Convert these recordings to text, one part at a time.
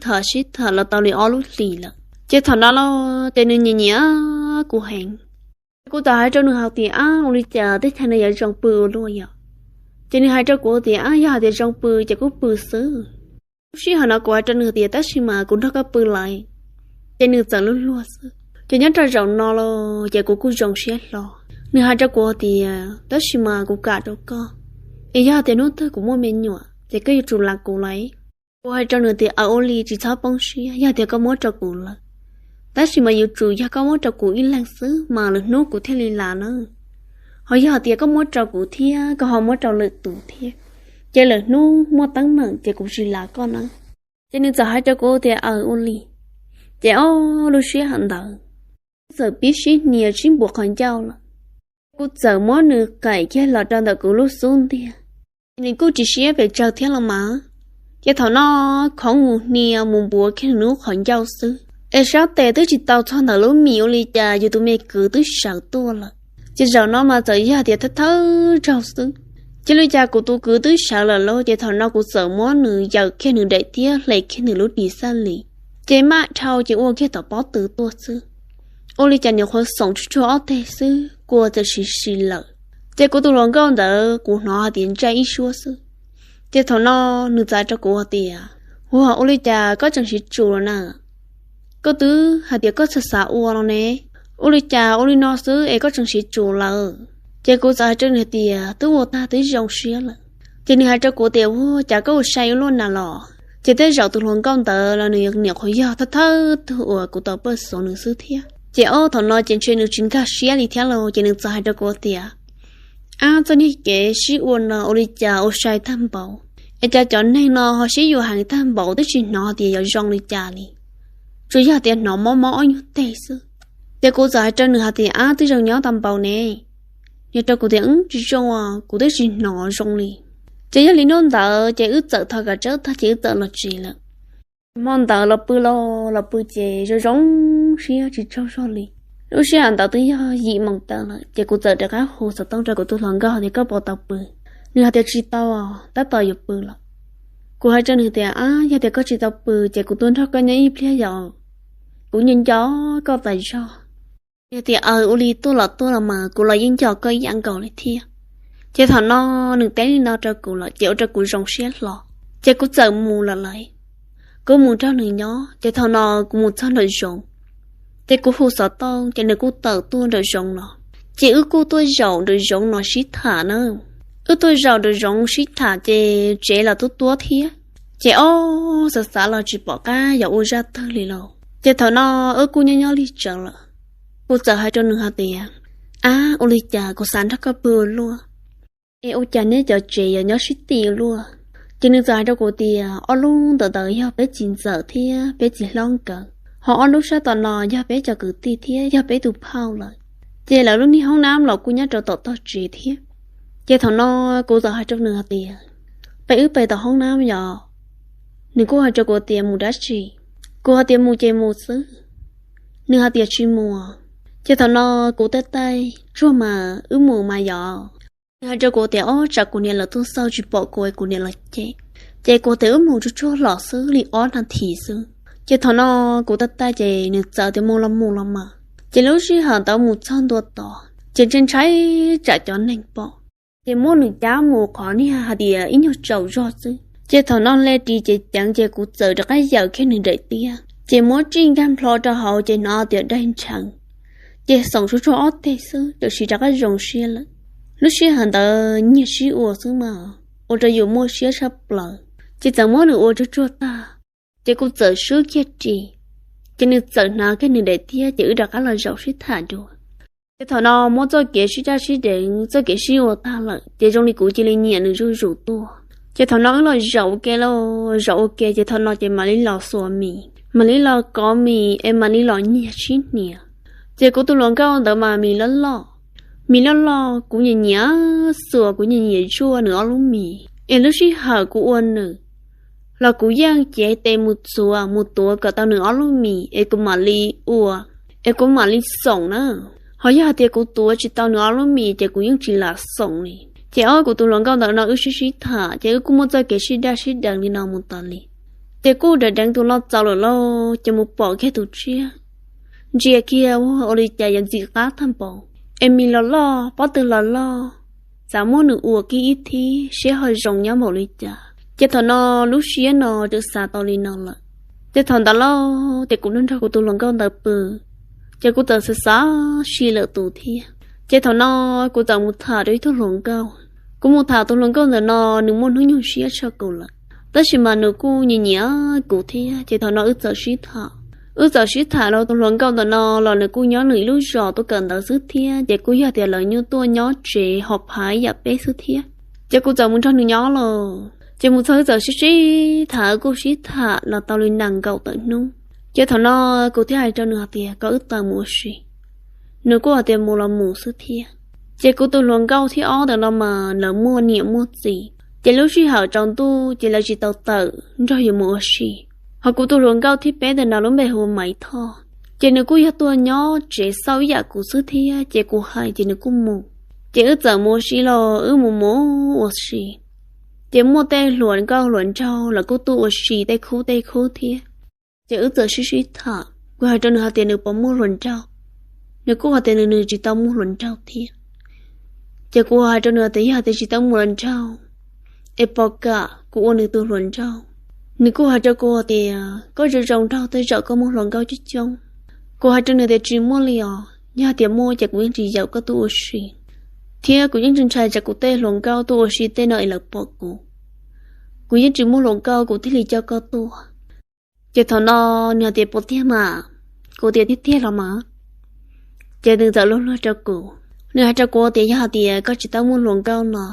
tham sib tham los tau li ob lub hlis lawm. Ces thaum no los ces nws nyiam nyiam kuv heev. Kuv txawm hais rau nws hais tias, ab, ua li cas teb chaws no yuav zoo pw ua luaj yom? Ces nws hais rau kuv tias, ab, yog hais tias zoo pw ces kuj pw xwb. Lub sij hawm no kuv hais rau nws tias, tab sis mas kuv nrog koj pw lawm. Ces nws txawm luag luag xwb. Ces nyob rau zaum no los ces kuv kuj zoo siab hlo. Nws hais rau kuv tias, tab sis mas kuv kam rau koj, es yog tias hnub twg kuv muaj me nyuam ces koj yuav tsum lav kuv lawm. Kuv hais rau nws tias, aw, ua li tsis txhob poob siab, yog tias koj muab rau kuv lawm, tab sis mas yuav tsum yog koj muab rau kuv ib leeg xwb mas lwm hnub kuv thiaj li lav na. Ho yog tias koj muab rau kuv thiab koj ho muab rau lwm tus thiab, ces lwm hnub muaj teeb meem ces kuv tsis lav koj na. Ces nws txawm hais rau kuv tias, aw, ua li. Ces ob lub sij hawm ntawd txawm pib sib hnia sib npuav qhov ncauj lawm. Kuv txawm muab nws qaim kiag los rau ntawm kuv lub xub ntiag, ces nws kuj tsis siab pes tsawg thiab los mas. Ces thaum no khoov mus hnia mus npuav kiag nws lub qhov ncauj xwb, es sab tes twb tsis tau txog ntawm lub mis ua li cas yus tus me kwv twb sawv tuaj lawm. Ces zaum no mas txawm yog tias thawj thawj zaug xwb, cia li cas kuv tus kwv twb sawv lawm lauj. Ces thaum no kuv txawm muab nws yaws kiag nws daim tiab hle kiag nws lub ris xaj lis, ces maj dhau ces ua kiag tom pob tw tuaj xwb. Ua li cas nyuam qhuav xoom tsuag tsuag ob teg xwb kua txawm siv si lawm. Ces kuv tus hluas nkauj ntawd kuv hnov hais tias ntsaj ib suab xwb. Ces thaum no nws txawm hais rau kuv hais tias, ua, ua li cas koj tseem siv tsum los na? Koj twb hais tias koj txhaj xav ua no ne, ua li cas ua li no xwb es koj tseem siv tsum lawm? Ces kuv txawm hais rau nws hais tias, twb ua tag twb zoo siab lawm. Ces nws hais rau kuv tias, ua cas koj ua sai ua luaj na los? Ces tej zaum tus hluas nkauj ntawd los nws nyuam qhuav yog thawj thawj tug uas kuv tau paj xuav nws xwb thiab. Ces ob thaum no ces ntshe nws tsis nkag siab li thiab lauj, ces nws txawm hais rau kuv tias, ab, txoj niag kev sib ua no ua li cas ua sai tag npaum, es cas cov neeg no ho sib yuav heev tag npaum twb tsis hnov tias yuav zoo li cas li, tsuas yog tias hnov mob mob ob nyuag teg xwb. Ces kuv txawm hais rau nws hais tias, ab, twb zoo nyob tag npaum ne? Nws rau kuv tias, wb, tsis zoo, kuv twb tsis hnov zoo li. Ces yog li hnub ntawd ces wb txawm thov kom tsawb tag ces wb txawm los tsev lawm. Hmo ntawd los pw los los pw ces zoo zoo siab tsis tsaug zog li. Lub sij hawm ntawd twb yog yim moos taw lawm ces kuv txawm rov qab hu xov tooj rau kuv tus hluas nkauj tias, koj puas tau pw? Nws hais tias, tsis tau, tab tom yuav pw lawm. Kuv hais rau nws tias, ab, yog tias koj tsis tau pw ces kuv tuaj nrog koj nyob ib pliag yom, kuv nco nco koj tas zog. Nws tias, aw, ua li tuaj los tuaj los mas, kuv los yeej nco koj ib yam nkaus li thiab. Ces thaum no nws teb li no rau kuv lawm ces ua rau kuv zoo siab hlo. Ces kuv txawm mus lawm lauj. Kuv mus nrog nws nyob ces thaum no kuv mus txog nraum zoov, ces kuv hu xov tooj ces nws kuj tawm tuaj nraum zoov no. Ces wb kuj tuaj zaum nraum zoov no sib tham na. Wb tuaj zaum nraum zoov sib tham ces tsev los tuab tuab thiab. Ces ob xav xav los tsis pom qab yuav ua zaj twg li lauj. Ces thaum no wb kuj nyob nyob li tsawv lawm. Kuv txawm hais rau nws hais tias, ab, ua li cas kuv xav nrog koj pw ua luaj, es ua cas neb cov tsev yuav nyob sib tij ua luaj? Ces nws txawm hais rau kuv tias, ob lub ntawm ntawd yog peb txiv ntxawm thiab peb txiv hlob nkawd, ho ob lub sab tom no yog peb cov kwv tij thiab yog peb tus phauj lawm. Ces lawv lub niag hoob nab los kuj nyob rau tom tog tsev thiab. Ces thaum no kuv txawm hais rau nws hais tias, peb wb pe tom hoob nab yom? Nws kuj hais rau kuv tias, mus dab tsi? Kuv hais tias, mus ces mus xwb. Nws hais tias, tsis mus. Ces thaum no kuv taij taij, tsuag mas wb mus mas yom. Nws hais rau kuv tias, ob, tsam kuv niam lawv tuaj xauj tsis pom kuv es kuv niam los cem. Ces kuv tias, wb mus tsuag tsuag los xwb li ob nas this xwb. Ces thaum no kuv taij taij ces nws txawm tias, mus los mus los mas. Ces lub sij hawm ntawd mus txog ntua tod ces ntshai ntshai tsam cov neeg pom, ces muab nws cab mus qhov niag hais tias ib nyuag tsaus zog xwb. Ces thaum no hle ris ces ceev ces kuv txawm rov qab yaws kiag nws daim tiab ces muab tsij nkag nplho rau hauv ces hnov tias daig ntsheev. Ces xoom tsuag tsuag ob teg xwb txawm siv rov qab zoo siab lawm. Lub sij hawm ntawd nyiag sib ua xwb mas, ua rau yus muaj siab tshaj plaws. Ces txawm muab nws ua tsuag tsuag tag, ces kuv txawm swb kiag ris, ces nws txawm hnav kiag nws daim tiab ces wb rov qab los zaum sib tham dua. Ces thaum no muab txoj kev sib daj sib deev, txoj kev sib ua tag lawm ces zoo li kuv cia li nyiam nws zuj zus tuaj. Ces thaum no wb los zaum ua ke los zaum ua ke ces thaum no ces mam li los xuas mis, mam li los kov mis es mam li los nyiag sib hnia. Ces kuv tus hluas nkauj ntawd mas mis loj loj, mis loj loj kuv nyiam nyiam xuas, kuv nyiam nyiam zuaj nws ob lub mis. Es lub sij hawm kuv ua nws los kuv yeej cev tes mus txuas mus tuav kom tau nws ob lub mis es kuv mam li ua, es kuv mam li xoom na. Ho yog hais tias kuv tuav tsis tau nws ob lub mis ces kuv yeej tsis lam xoom li. Ces ob kuv tus hluas nkauj ntawm no wb sib sib tham ces wb kuj muaj txoj kev sib daj sib deev li no mus tas li. Ces kuj deev deev tus no txaus lawm lauj, ces mus pom kiag tus tshiab, ntsia kiag ua ua li cas yuav ntxim qab tag npaum, es mis los loj, pob tw los loj, xav muab nws ua kiag ib thib seb ho zoo nyob npaum li cas. Ces thaum no lub siab no txawm xav tau li no lawm. Ces thaum ntawd lauj, ces kuv nrog kuv tus hluas nkauj ntawd pw, ces kuv txawm xav xav si lawm tus thiab. Ces thaum no kuv txawm mus tham rau ib tug hluas nkauj. Kuv mus tham tus hluas nkauj ntawm no, nws muaj hnub nyoog siab tshaj kuv lawm, tab sis mas nws kuj nyiam nyiam kuv thiab. Ces thaum no wb txawm sib tham, wb txawm sib tham los tus hluas nkauj ntawm no los nws kuj nyob nws ib lub zos tuaj kawm ntawv xwb thiab, ces kuj yog tias lawv nyuj tuaj nyob tsev hauv phav ib yam peb xwb thiab. Ces kuv txawm mus nrog nws nyob los, ces mus txog wb txawm sib sib tham, kuj sib tham los tau li nees nkaum tawm hnub. Ces thaum no kuv thiaj hais rau nws hais tias kom wb tawm mus ua si. Nws kuj hais tias mus los mus xwb thiab. Ces kuv tus hluas nkauj thib ob ntawm no mas lawv muaj niam muaj txiv, ces lub sij hawm tsaus ntuj ces lawv tsis tau tawm nrog yus mus ua si. Ho kuv tus hluas nkauj thib peb ntawm no lub npe hu ua Maiv Thoj, ces nws kuj yog tuaj nyob tsev xauj ib yam kuv xwb thiab, ces kuv hais ces nws kuj mus. Ces wb txawm mus ua si los wb mus mus ua si, ces muaj tej hluas nkauj hluas nraug lawv kuj tuaj ua si tej khub tej khub thiab. Ces wb txawm sib sib tham, kuv hais rau nws hais tias nws puas muaj hluas nraug, nws kuj hais tias nws nws tsis tau muaj hluas nraug thiab. Ces kuv hais rau nws tias yog tias tsis tau muaj hluas nraug es puas kam kuv ua nws tus hluas nraug. Nws kuj hais rau kuv tias koj zoo zoo nraug tej zaum koj muaj hluas nkauj coob coob. Kuv hais rau nws tias tsis muaj li os, yog tias muaj ces kuv yeej tsis yaum koj tuaj ua si, thiab kuv yeej tsis ntshai tsam kuv tej hluas nkauj tuaj ua si tej no es lawv pom kuv. Kuv yeej tsis muaj hluas nkauj kuv thiaj li coj koj tuaj. Ces thaum no nws hais tias puas tiag mas, kuv tias tiag tiag los mas. Ces nws txawm luag luag rau kuv, nws hais rau kuv tias yog hais tias koj tsis tau muaj hluas nkauj no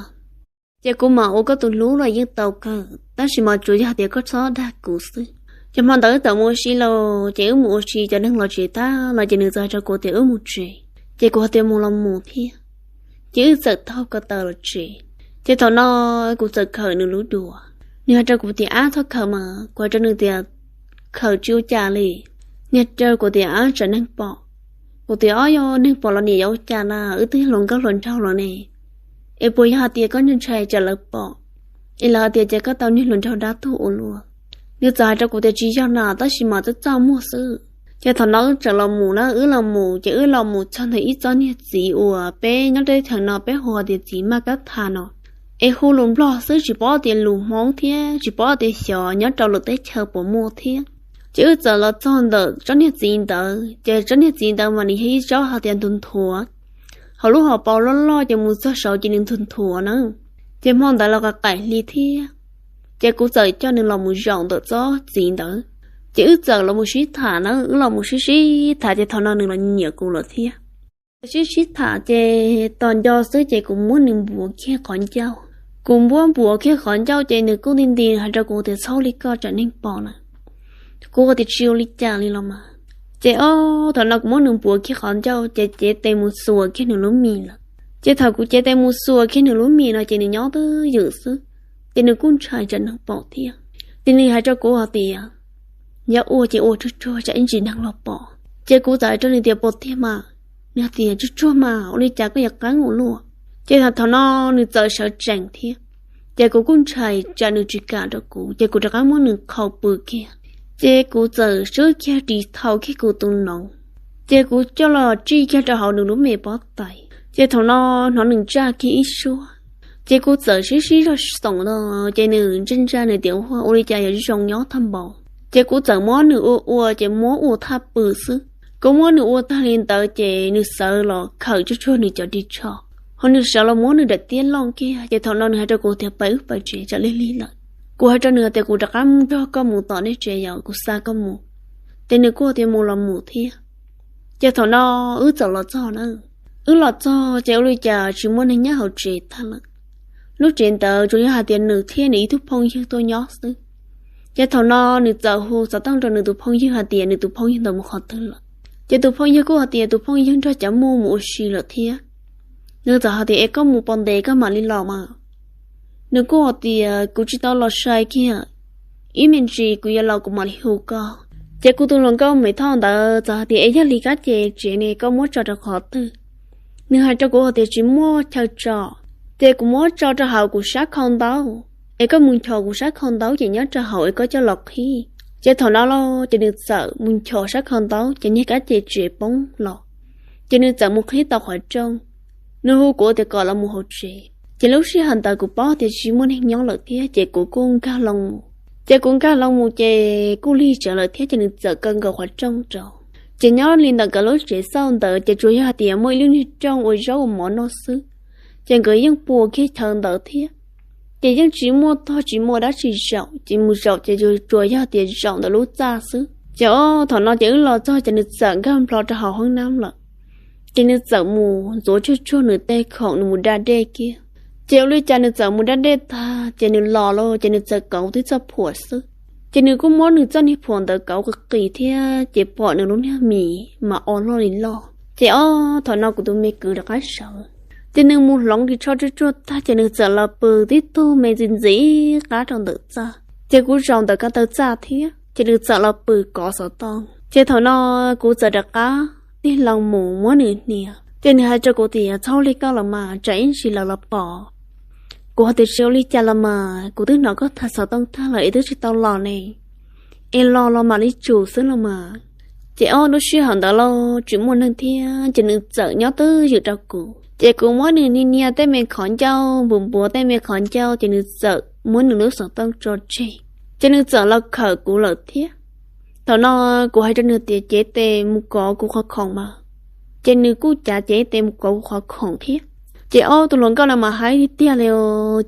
ces kuv mam ua koj tus hlub los yeej tau kawg, tab sis mas tsuas yog hais tias koj txhob dag kuv xwb. Ces hmo ntawd wb txawm mus ua si los, ces wb mus ua si cov neeg los tsev tag los ces nws txawm hais rau kuv tias wb mus tsev. Ces kuv hais tias mus los mus thiab. Ces wb txawm taug ko taw los tsev. Ces thaum no kuv txawm khawm nws lub duav, nws hais rau kuv tias ab txhob khawm mas, kuv hais rau nws tias khawm tsis ua cas li. Nws hais rau kuv tias ab tsam neeg pom. Kuv tias ob yog neeg pom los niam yuav ua cas na, wb twb hluas nkauj hluas nraug los ne, es puas yog hais tias koj ntshai tsam lawv pom es lawv hais tias ces koj tau niag hluas nraug dab tuag ua luaj. Nws txawm hais rau kuv tias tsis yog na, tab sis mas txaj txaj muag xwb. Ces thaum no wb txawm los mus na, wb los mus ces wb los mus txog ntawm ib tsob niag txiv uas peb nyob teb chaws no peb hu tias txiv Maj Kab Tha no, es hu lus Nplog xwb tsis paub tias lus Hmoob thiab tsis paub tias xyov nyob rau lwm teb chaws puas muaj thiab. Ces wb txawm los txog ntawm tsob niag txiv ntawd, ces tsob niag txiv ntawd mas nws yog ib tsob hais tias nthuav nthuav, hauv lub hauv paus loj loj ces mus txog saud ces nws nthuav nthuav na. Ces hmo ntawd los qaim hli thiab, ces kuv txawm coj nws los mus zaum ntawm tsob txiv ntawd. Ces wb txawm los mus sib tham na, wb los mus sib sib tham ces thaum no nws los nyiam kuv lawm thiab. Sib sib tham ces tos nco xwb ces kuv muab nws npuav kiag qhov ncauj. Kuv muab npuav kiag qhov ncauj ces nws kuj nti nti hais rau kuv tias txhob li koj tsam neeg pom na. Kuv tias tsis ua li cas li los mas. Ces ob thaum no kuv muab nws npuav kiag qhov ncauj ces cev tes mus xuas kiag nws lub mis lawm. Ces thaum kuv cev tes mus xuas kiag nws lub mis no ces nws nyob twj ywm xwb, ces nws kuj ntshai tsam neeg pom thiab. Ces nws hais rau kuv hais tias yog ua ces ua tsuag tsuag tsam ib ntsis neeg los pom. Ces kuv txawm hais rau nws tias puas tiag mas? Nws hais tias tsuag tsuag mas, ua li cas koj yuav qeeb ua luaj? Ces thaum no nws txawm sawv tsees thiab, ces kuv kuj ntshai tsam nws tsis kam rau kuv ces kuv rov qab muab nws qhau pw kiag. Ces kuv txawm swb kiag ris thau kiag kuv tus noov, ces kuv coj los tsij kiag rau hauv nws lub me pob tais. Ces thaum no hnov nws ntsaj kiag ib suab, ces kuv txawm sib sib zog xoom no, ces nws ntsaj ntsaj nws tias ua ua li cas yuav zoo nyob tag npaum. Ces kuv txawm muab nws ua ua ces muab ua thaj pw xwb. Kuv muab nws ua tag li ntawd ces nws sawv los khawm tsuag tsuag nws cov ris tsho, ho nws sawv los muab nws daim tiab looj kiag. Ces thaum no nws hais rau kuv tias pais wb pais tsev tsam lig lig lawm. Kuv hais rau nws tias kuv rov qab nrog koj mus tom nej tsev yom, kuv xa koj mus. Ces nws kuj tias mus los mus thiab. Ces thaum no wb txawm los txog na, wb los txog ces ua li cas tsis muaj neeg nyob hauv tsev tag lawm. Lub tsev ntawd tsuas yog hais tias nws thiab nws ib tug phooj ywg tuaj nyob xwb. Ces thaum no nws txawm hu xov tooj rau nws tus phooj ywg hais tias nws tus phooj ywg ntawd mus qhov twg lawm. Ces tus phooj ywg kuj hais tias tus phooj ywg nrog cov muj mus ua si lawm thiab. Nws txawm hais tias es koj mus pos ntev koj mam li los mas. Nws kuj hais tias kuv tsis tau los sai kiag, ib me ntsis kuv yuav los kuv mam li hu koj. Ces kuv tus hluas nkauj Maiv Thoj ntawd txawm hais tias es yog li kab ces tsev ne koj muab tso rau qhov twg? Nws hais rau kuv hais tias tsis muaj chaw tso. Ces kuv muab tso rau hauv kuv sab khau ntaub. es koj mus nchos kuv sab khau ntaub ces nyob rau hauv es koj coj los qhib. Ces thaum no los ces nws txawm mus nchos sab khau ntaub ces niag kab ces tsev poob los, ces nws txawm mus qhib tau qhov rooj. Nws hu kuv tias kom los mus hauv tsev, ces lub sij hawm ntawd kuv paub tias tsis muaj neeg nyob lawm thiab ces kuv kuj nkag loo mus. Ces kuv nkag loo mus ces kuj lig tsawv lawm thiab ces nws txawm kaw nkaus qhov rooj rau. Ces nyob li ntawm nkawd lub tsev xauj ntawd ces tsuas yog hais tias muaj ib lub niag rooj ua zaub ua mov noj xwb, ces nkawd yeej puas kiag chaw ntawd thiab. Ces yeej tsis muaj tog tsis muaj dab tsi zaum, ces mus zaum ces tsuas yog tias zaum ntawm lub txaj xwb. Ces ob thaum no ces wb los txog ces nws txawm nkag nplo rau hauv hoob nab lawm, ces nws txawm mus ntxuav tsuag tsuag nws tej khoom nws mus da dej kiag. Ces ua li cas nws txawm mus da dej tag ces nws los los ces nws txawm kauv tib txoj phuam xwb. Ces nws kuj muab nws txoj niag phuam ntawd kauv qis qis thiab ces pom nws lub niag mis mas o loj li loj. Ces ob thaum no kuv tus me kwv rov qab sawv, ces nws mus hloov ris tsho tsuag tsuag tag ces nws txawm los pw tib tug me ntxim ntxim qab rau ntawm txaj. Ces kuv zaum ntawm ko taw txaj thiab ces nws txawm los pw kov xov tooj. Ces thaum no kuv txawm rov qab tig loo mus muab nws hnia, ces nws hais rau kuv tias txhob ua li koj los mas tsam ib ntsis lawv los pom. Kuv hais tias tsis ua li cas los mas, kuv twb hnov koj tham xov tooj tag lawm es twb tsis tau los ne, es los los mam li tsum xwb los mas. Ces ob lub sij hawm ntawd los tsis muaj neeg thiab ces nws txawm nyob twj ywm rau kuv, ces kuv muab nws nias nias tej me qhov ncauj, npuav npuav tej me qhov ncauj ces nws txawm muab nws lub xov tooj tso tseg, ces nws txawm los khawm kuv lawm thiab. Thaum no kuv hais rau nws tias cev tes mus kov kuv qhov khoom mas, ces nws kuj cav cev tes mus kov kuv qhov khoom thiab. Ces ob tug hluas nkauj no mas haib tiag tiag li,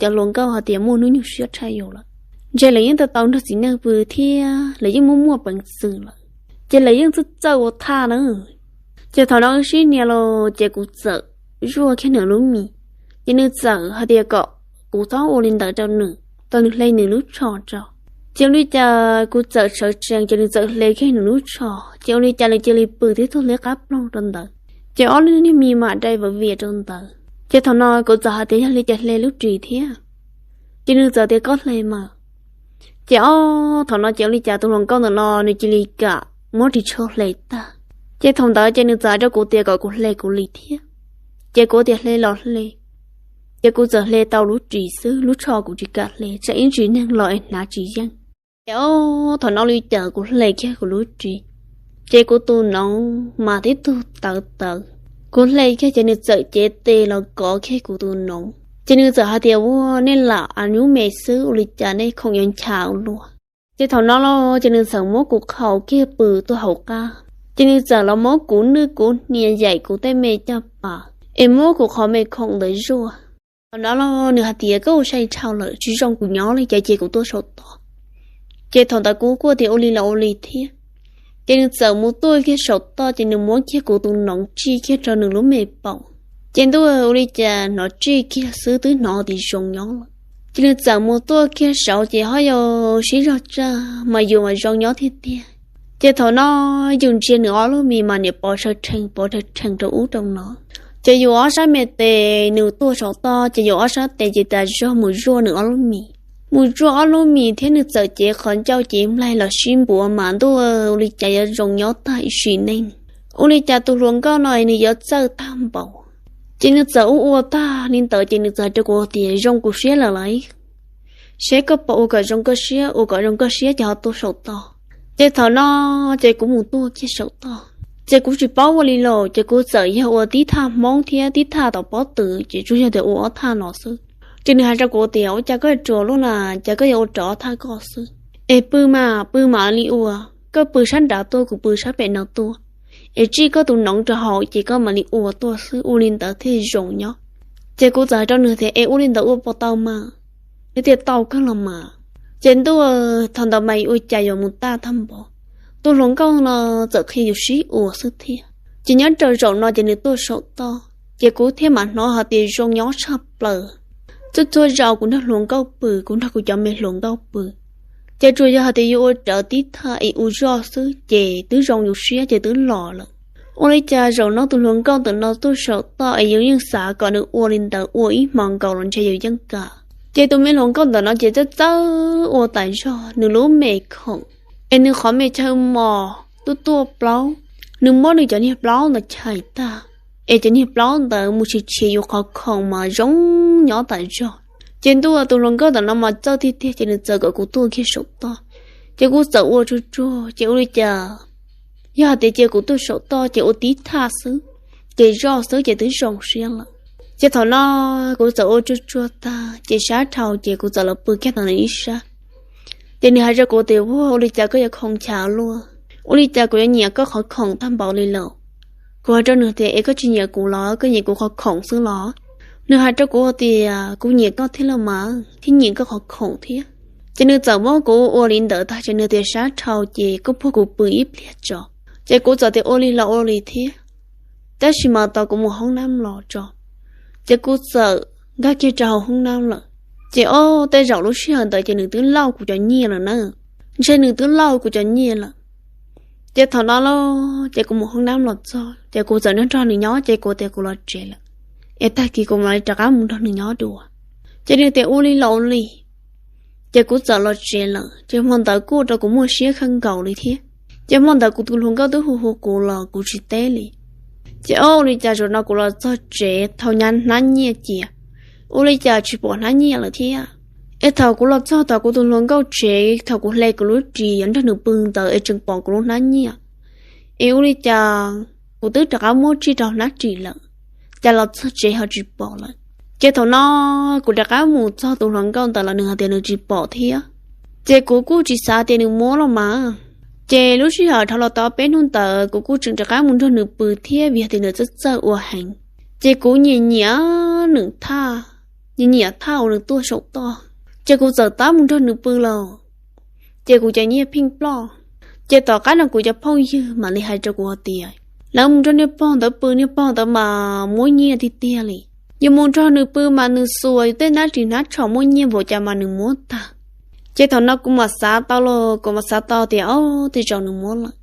cov hluas nkauj hais tias muaj hnub nyoog siab tshaj yus lawm, ntshe lawv yeej tau tau nrog txiv neej pw thiab lawv yeej muaj muaj peev xwm lawm, ces lawv yeej txawj txawj ua thaj na. Ces thaum no wb sib nias los ces kuv txawm zuaj kiag nws lub mis, ces nws txawm hais tias kom kuv txhob ua li ntawd rau nws, tau nws hle nws lub tsho rau. Ces ua li cas kuv txawm sawv tsees ces nws txawm hle kiag nws lub tsho, ces ua li cas nws cia li pw tib tug liab qab ploog rau ntawd, ces ob lub niag mis mam dai vam vias rau ntawd. Ces thaum no kuv txawm hais tias yog li cas hle lub ris thiab, ces nws txawm tias koj hle mas. Ces ob thaum no ces ua li cas tus hluas nkauj ntawm no nws cia li kam muab ris tsho hle tag. Ces thaum ntawd ces nws txawm hais rau kuv tias kom kuv hle kuv li thiab, ces kuv tias hle los hle. Ces kuv txawm hle tau lub ris xwb, lub tsho kuv tsis kam hle tsam ib ntsis neeg los es hnav tsis yeej. Ces ob thaum no li cas kuv hle kiag kuv lub ris, ces kuv tus noov mas tib tug tawv tawv. Kuv hle kiag ces nws txawm cev tes los kov kiag kuv tus noov, ces nws txawm hais tias ua nej lam a nyuj me xwb ua li cas nej khoom yuav ncha ua luaj. Ces thaum no los ces nws txawm muab kuv qhaus kiag pw tuaj hauv qab, ces nws txawm los muab kuv nwj kuv hnia yaim kuv tej me caj pas es muab kuv qhov me khoom ntawd zuaj. Thaum no los nws hais tias koj ua sai dhau lawm, tsis zoo kuv nyob li, ces cia kuv tuaj saum toj. Ces thaum ntawd kuv kuj tias ua li los ua li thiab. Ces nws txawm mus tuaj kiag saum toj ces nws muab kiag kuv tus noov tsij kiag rau nws lub me paum. Ces ntuj, ua li cas hnov tsij kiag xwb twb hnov tias zoo nyob lawm. Ces nws txawm mus tuaj kiag saud ces ho yog sib zog tsaj mas yus mas zoo nyob tiag tiag. Ces thaum no yus ntsia nws ob lub mis mas niam pov tshaw rhees pov tshaw rhees rau ub rau no. Ces yus ob sab me tes nws tuaj saum toj ces yus ob sab tes ces tas zog mus zuaj nws ob lub mis. Mus zuaj ob lub mis thiab nws txawm cev qhov ncauj cev nplaig los sib npuav mas ntuj, ua li cas yuav zoo nyob tag ib sim neej. Ua li cas tus hluas nkauj no nws yuav txawj tag npaum. Ces nws txawm ua ua tag li ntawd ces nws txawm hais rau kuv tias zoo kuv siab lawm lauj, seb koj puas ua kom zoo koj siab, ua kom zoo koj siab ces ho tuaj saum toj. Ces thaum no ces kuv mus tuaj kiag saum toj, ces kuv tsis paub ua li los ces kuv txawm yog ua tib thaj Hmoob thiab tib thaj tom pob tw ces tsuas yog tias ua ob thaj no xwb. Ces nws hais rau kuv tias ua cas koj ruam luaj na, cas koj yuav ua rau ob thaj koj xwb. Es pw mas pw mam li ua, koj pw sab nrad tuaj kuv pw sab pem no tuaj, es tsij koj tus noov rau hauv ces koj mam li ua tuaj xwb, ua li ntawd thiaj zoo nyob. Ces kuv txawm hais rau nws tias es ua li ntawd ua puas tau mas? Nws tias tau kawg los mas. Ces ntuj, thaum ntawd mas ua cas yuav mus tag tag npaum, tus hluas nkauj no txawm qhia yus sib ua xwb thiab. Ces nyob rau zaum no ces nws tuaj saum toj ces kuv thiaj mam hnov hais tias zoo nyob tshaj plaws. Txhua txhua zaus kuv nrog hluas nkauj pw, kuv nrog kuv cov me hluas nkauj pw, ces tsuas yog hais tias yus ua rawv tib thaj es ua zoj xwb ces twb zoo yus siab ces twb los lawm. Ua li cas zaum no tus hluas nkauj ntawm no tuaj saum toj es yus yeej xav kom nws ua li ntawd ua ib hmo nkaus los ntshe yus yeej kam. Ces tus me hluas nkauj ntawm no ces txawj txawj ua tas zog nws lub me khoom, es nws qhov me chaw mos tuaj tuaj plaub, nws muab nws cov niag plaub ntawd chais tag, es cov niag plaub ntawd mus tshis tshis yus qhov khoom mas zoo nyob tas zog. Ces ntuj, tus hluas nkauj ntawm no mas txawj tiag tiag ces nws txawm kom kuv tuaj kiag saum toj. Ces kuv txawm ua tsuag tsuag ces ua li cas yog hais tias cia kuv tuaj saum toj ces ua tib thaj xwb, ces zoj xwb ces twb zoo siab lawm. Ces thaum no kuv txawm ua tsuag tsuag tag ces sab dhau ces kuv txawm los pw kiag ntawm nws ib sab. Ces nws hais rau kuv tias, Ua, ua li cas koj yuav khoom chaw luaj? Ua li cas kuv yuav nyiam koj qhov khoom tag npaum li lawm? Kuv hais rau nws tias, Es koj tsis nyiam kuv los? Koj nyiam kuv qhov khoom xwb los? Nws hais rau kuv tias, Kuv nyiam koj thiab los mas, thiab nyiam koj qhov khoom thiab. Ces nws txawm muab kuv ua li ntawd tag ces nws tias, Sab dhau ces koj puag kuv pw ib pliag tso. Ces kuv txawm tias, Ua li los ua li thiab, tab sis mas tos kuv mus hoob nab los tso. Ces kuv txawm nkag kiag rau hauv hoob nab lawm. Ces ob tej zaum lub sij hawm ntawd ces nws twb lauj kuv cov nyiaj lawm na, ntshe nws twb lauj kuv cov nyiaj lawm. Ces thaum no los ces kuv mus hoob nab los txog ces kuv txawm nrog nrog nws nyob ces kuv tias kuv los tsev lawm, es tag kis kuv mam li rov qab mus nrog nws nyob dua. Ces nws tias, Ua li los ua li. Ces kuv txawm los tsev lawm ces hmo ntawd kuj ua rau kuv muaj siab kawg nkaus li thiab. Ces hmo ntawd kuv tus hluas nkauj twb hu hu kuv los kuv tsis teb li. Ces ob ua li cas zaum no kuv los txog tsev thaum hnab nyiaj cia, ua li cas tsis pom hnab nyiaj lawm thiab. Es thaum kuv los txog tom kuv tus hluas nkauj tsev, thaum kuv hle kuv lub ris yuav nrog nws pw ntawd es tseem pom kuv lub hnab nyiaj. Es ua li cas kuv twb rov qab muab tsij rau hnab ris lawm, cas los txog tsev ho tsis pom lawm. Ces thaum no kuv rov qab mus txog tus hluas nkauj ntawd los nws hais tias nws tsis pom thiab. Ces kuv kuj tsis xav tias nws muab los mas. Ces lub sij hawm dhau los tau peb hnub ntawd kuv kuj tseem rov qab mus nrog nws pw thiab vim tias nws txawj txawj ua heev. Ces kuv nyiam nyiam nws thaj, nyiam nyiam thaj uas nws tuaj saum toj, ces kuv txawm tab mus nrog nws pw lawm. Ces kuv cov nyiaj pheej ploj. Ces tom qab no kuv cov phooj ywg mam li hais rau kuv hais tias, Lawv mus nrog niag pog ntawd pw, niag pog ntawd mas muab nyiaj tiag tiag li. Yus mus nrog nws pw mas nws xuas yus tej hnab ris hnab tsho muaj nyiaj npaum cas mas nws muab tag. Ces thaum no kuv mam xav tau los kuv mam xav tau tias, Ob, tej zaum nws muab lawm.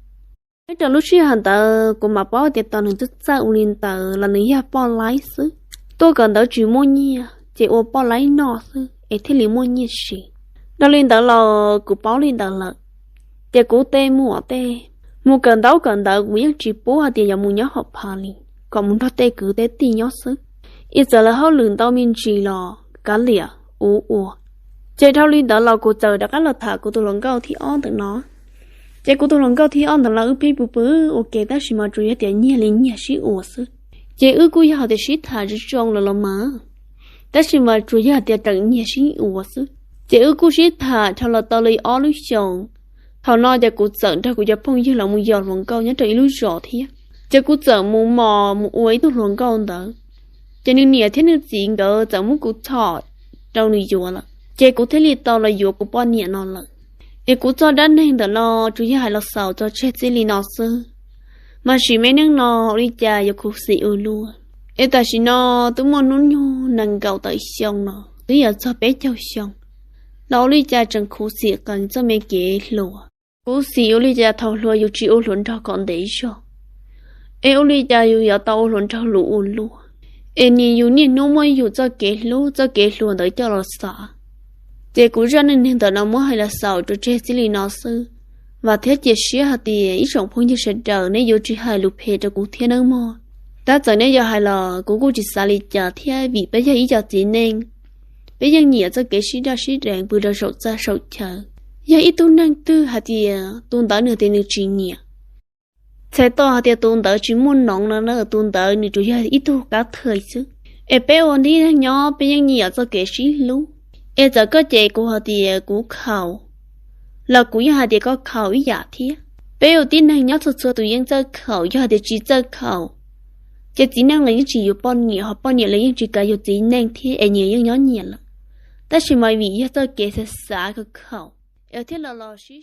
Nyob rau lub sij hawm ntawd kuv mam paub tias tos nws txawj txawj ua li ntawd los nws yog poj laib xwb. Tuaj kawm ntawv tsis muaj nyiaj ces ua poj laib noj xwb es thiaj li muaj nyiaj siv. Dhau li ntawd los kuv paub li ntawd lawm, ces kuv tej muam tej mus kawm ntaub kawm ntawv kuv yeej tsis pub hais tias yuav mus nyob hauv phav li, kom mus nrog tej kwv tej tij nyob xwb. Es txawm lawv hauj lwm ntau me ntsis los kav liam ua ua. Ces dhau li ntawd los kuv txawm rov qab los tham kuv tus hluas nkauj thib ob ntawm no. Ces kuv tus hluas nkauj thib ob ntawd los wb pheej pw pw ua ke tab sis mas tsuas yog tias nyiag li nyiag sib ua xwb. Ces wb kuj yog hais tias sib tham zoo zoo lawm los mas, tab sis mas tsuas yog hais tias teem nyiag sib ua xwb. Ces wb kuj sib tham dhau los tau li ob lub xyoos. Thaum no ces kuv txawm nrog kuv cov phooj ywg los mus yos hluas nkauj nyob rau ib lub zos thiab. Ces kuv txawm mus mos mus ua ib tug hluas nkauj ntawd. Ces nws niam thiab nws txiv nkawd txawm muab kuv txhom rau nws yuav lawm, ces kuv thiaj li tau los yuav kuv poj niam no lawm. Es kuv txoj dab neeg ntawm no tsuas yog hais los xaus tso tseg txij li no xwb. Mas sim me neej no ua li cas yuav khuv xim ua luaj. Es tam sim no twb muaj hnub nyoog nees nkaum tawm xyoo no twb yuav txog peb caug xyoo, los ua li cas tseem khuv xim qees txoj me kev hluas. Khuv xim ua li cas thaum hluas yus tsis ua hluas nraug kom ntev zog, es ua li cas yus yuav tau ua hluas nraug luv ua luaj. Es nim yus niaj hnub muab yus txoj kev hlub txoj kev hluas ntawd coj los xav. Ces kuv zaj neej neeg ntawm no muab hais los xaus tso tseg txij li no xwb. Vam thiab cia siab hais tias ib tsoom phooj ywg sawv daws nej yuav tsis hais lus phem rau kuv thiab nawb mog. Tab txawm nej yuav hais los kuv kuj tsis xav li cas thiab vim peb yog ib co txiv neej, peb yeej nyiam txoj kev sib daj sib deev pw rau saum txaj saum chaw. Yog ib tug neeg twg hais tias tus ntawd nws tias nws tsis nyiam, txhais tau hais tias tus ntawd tsis muaj noov no na, tus ntawd nws tsuas yog ib tug kab thawj xwb. Es peb ua tib neeg nyob peb yeej nyiam txoj kev sib hlub. Es txawm koj cem kuv hais tias kuv khaus los kuv yeej hais tias koj khaus ib yam thiab. Peb ua tib neeg nyob txhua txhua tus yeej txawj khaus, yog hais tias tsis txawj khaus ces txiv neej los yeej tsis yuav poj niam, ho poj niam los yeej tsis kav yus txiv neej thiab es nyias yeej nyob nyias lawm. Tab sis mas vim yog txoj kev xav xav khaus khaus es thiaj los los sib